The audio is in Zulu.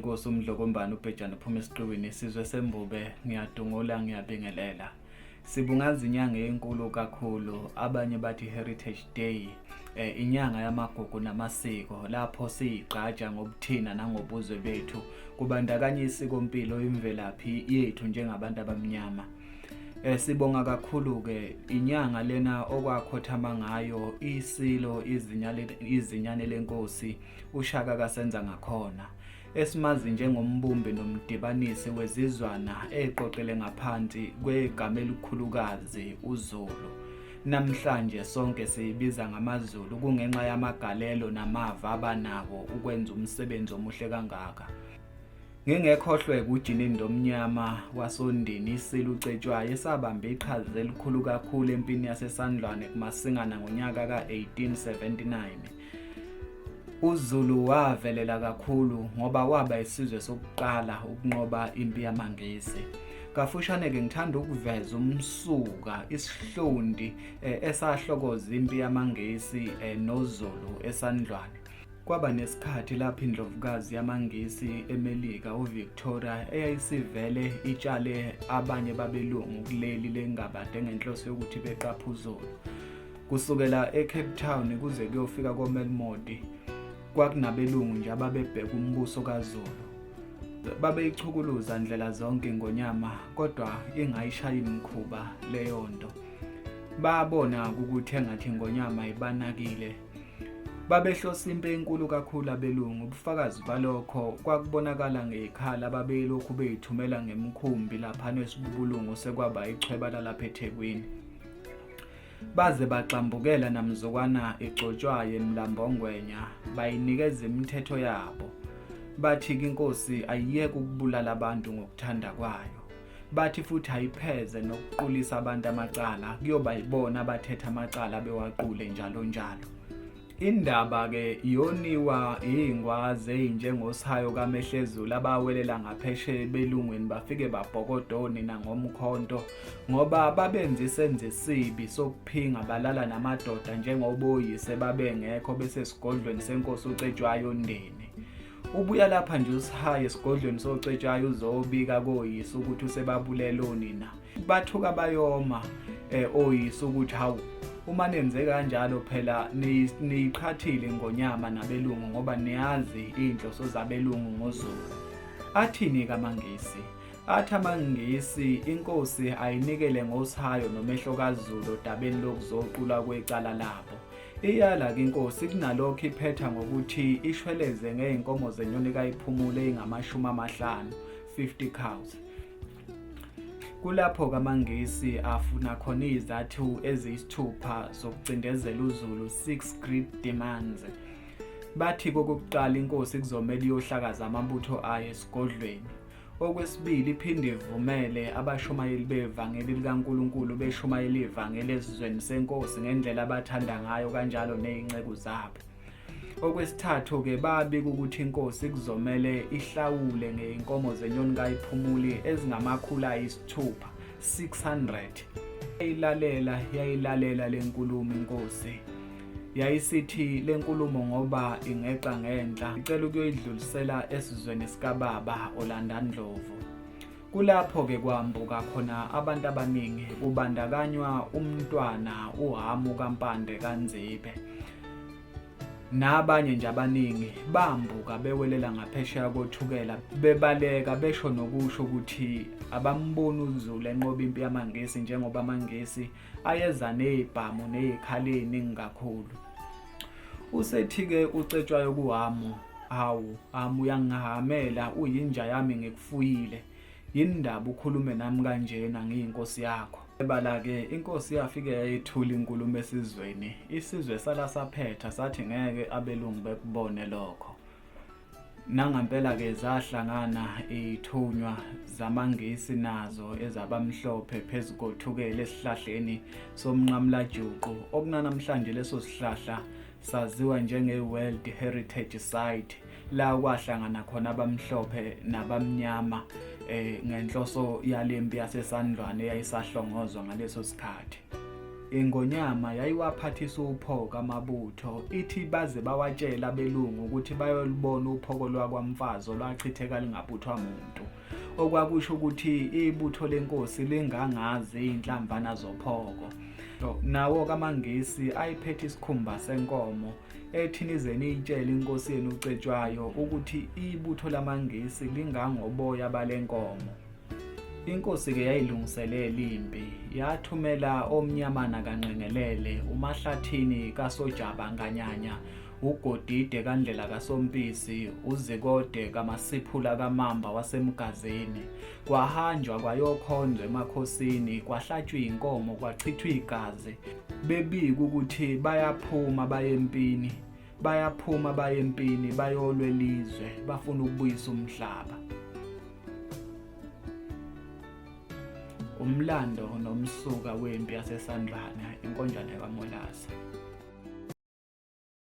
Inkosi uMdlokombane uBhejane uphuma esiqiwini isizwe sembube ngiyadungula ngiyabingelela. Sibungaza inyanga enkulu kakhulu abanye bathi Heritage Day inyanga yamagugu namasiko lapho siyigqaja ngobuthina nangobuzwe bethu kubandakanya isikompilo imvelaphi yethu njengabantu abamnyama. Sibonga kakhulu ke inyanga lena okwakhothama ngayo isilo izinyane lenkosi uShaka kasenza ngakhona esimazi njengombumbi nomdibanisi wezizwana eqoqele ngaphansi kwegama elikhulukazi uZulu. Namhlanje sonke siyibiza ngamaZulu kungenxa yamagalelo namava abanawo ukwenza umsebenzi omuhle kangaka. Ngingekhohlwe kuJinindi omnyama wasoNdini isilo uCetshwayo esabamba iqhaza elikhulu kakhulu empini yaseSandlwane kuMasingana ngonyaka ka-1879. UZulu wavelela kakhulu ngoba waba isizwe sokuqala ukunqoba impi yamaNgisi. Kafushane-ke ngithanda ukuveza umsuka isihlundi esahlokoza impi yamaNgisi noZulu eSandlwane. Kwaba nesikhathi lapho indlovukazi yamaNgisi eMelika uVictoria eyayisivele itshale abanye babelungu kuleli lengabade ngenhloso yokuthi beqaphe uZulu. Kusukela eCape Town kuze kuyofika koMelmoti kwakunabelungu nje ababebheka umbuso kaZulu. Babeyichukuluza ndlela zonke ingonyama kodwa ingayishayi imikhuba leyo nto. Babona ukuthi engathi ingonyama ibanakile. Babehlose impi enkulu kakhulu abelungu, ubufakazi balokho kwakubonakala ngey'khala ababelokhu bey'thumela ngemikhumbi laphana esibubulungu sekwaba ichweba lalapha eThekwini. Baze bagxambukela namzukwana igcotshwayo eMlambongwenya bayinikeza imithetho yabo. Bathi-ke inkosi ayiyeke ukubulala abantu ngokuthanda kwayo. Bathi futhi ayipheze nokuqulisa abantu amacala, kuyoba yibona abathetha amacala bewaqule njalo njalo. Indaba-ke yoniwa iy'ngwazi ey'njengosihayo kaMehlezulu abawelela ngaphesheya ebelungwini bafike babhokoda onina ngomkhonto ngoba babenza isenzo esibi sokuphinga balala namadoda njengoba oyise babengekho besesigodlweni senkosi uCetshwayo Ndini. Ubuya lapha nje uSihayo esigodlweni soCetshwayo uzobika koyise ukuthi usebabulele onina. Bathuka bayoma oyise ukuthi hawu uma nenze kanjalo phela niyiqhathile ingonyama nabelungu ngoba niyazi iy'nhloso zabelungu ngoZulu. Athini-ke amaNgisi? Athi amaNgisi inkosi ayinikele ngoSihayo nomehlo kaZulu odabeni lokuzoqulwa kwecala labo. Iyala-ke inkosi kunalokho iphetha ngokuthi ishweleze ngey'nkomo zenyoni kayiphumule ey'ngamashumi amahlanu, 50 cows. Kulapho-ke amaNgisi afuna khona iy'zathu eziyisithupha zokucindezela uZulu, 6 great demands. Bathi kokuqala inkosi kuzomele iyohlakaza amabutho ayo esigodlweni. Okwesibili iphinde ivumele abashumayeli bevangeli likaNkulunkulu beshumayela ivangeli esizweni senkosi ngendlela abathanda ngayo kanjalo ney'nceku zabo. Okwesithathu-ke babika ukuthi inkosi kuzomele ihlawule ngey'nkomo zenyoni kayiphumuli ezingamakhulu ayisithupha, 600. Yayilalela yayilalela le nkulumo inkosi. Yayisithi le nkulumo ngoba ingeqa ngenhla icela ukuyoyidlulisela esizweni sikababa Olanda Ndlovu. Kulapho-ke kwambuka khona abantu abaningi kubandakanywa umntwana uHamu kaMpande kaNzibe. Nabanye nje abaningi bambuka bewelela ngaphesheya koThukela bebaleka besho nokusho ukuthi abamboni uZulu enqoba impi yamaNgisi njengoba amaNgisi ayeza nezibhamu nezikhali eziningi kakhulu. Usethi-ke uCetshwayo kuHamu, hawu Hamu uyangihamela uyinja yami ngikufuyile. Yini ndaba ukhulume nami kanjena ngiyinkosi yakho? Ebala-ke inkosi yafike yayethula inkulumo esizweni. Isizwe sala saphetha sathi ngeke abelungu bekubone lokho. Nangampela-ke zahlangana iy'thunywa zamaNgisi nazo ezabamhlophe phezu koThukela esihlahleni somnqamulajuqu okunanamhlanje leso sihlahla saziwa njenge-World Heritage Site la kwahlangana khona abamhlophe nabamnyama ngenhloso yalempi yaseSandlwane eyayisahlongozwa ngaleso sikhathi. Ingonyama yayiwaphathisa uphoko amabutho, ithi baze bawatshela abelungu ukuthi bayolubona uphoko lwakwaMfazi olwachitheka lingabuthwa muntu. Okwakusho ukuthi ibutho lenkosi lingangazi izinhlamvana zophoko. Nawo-ke amaNgisi ayephethe isikhumba senkomo ethi nize niyitshele inkosi yenu uCetshwayo ukuthi ibutho lamaNgisi lingangoboya bale nkomo. Inkosi-ke yayilungiselela impi, yathumela oMnyamana kaNgqengelele, uMahlathini kaSojaba Nkanyanya, uGodide kaNdlela kaSompisi, uZikode kaMasiphula kaMamba waseMgazini. Kwahanjwa kwayokhonzwa emakhosini, kwahlatshwa iy'nkomo, kwachithwa igazi. Bebika ukuthi bayaphuma baye empini, bayaphuma baye empini bayolwa elizwe, bafuna ukubuyisa umhlaba. Umlando nomsuka wempi yaseSandlwana, inkonjane kaMolase.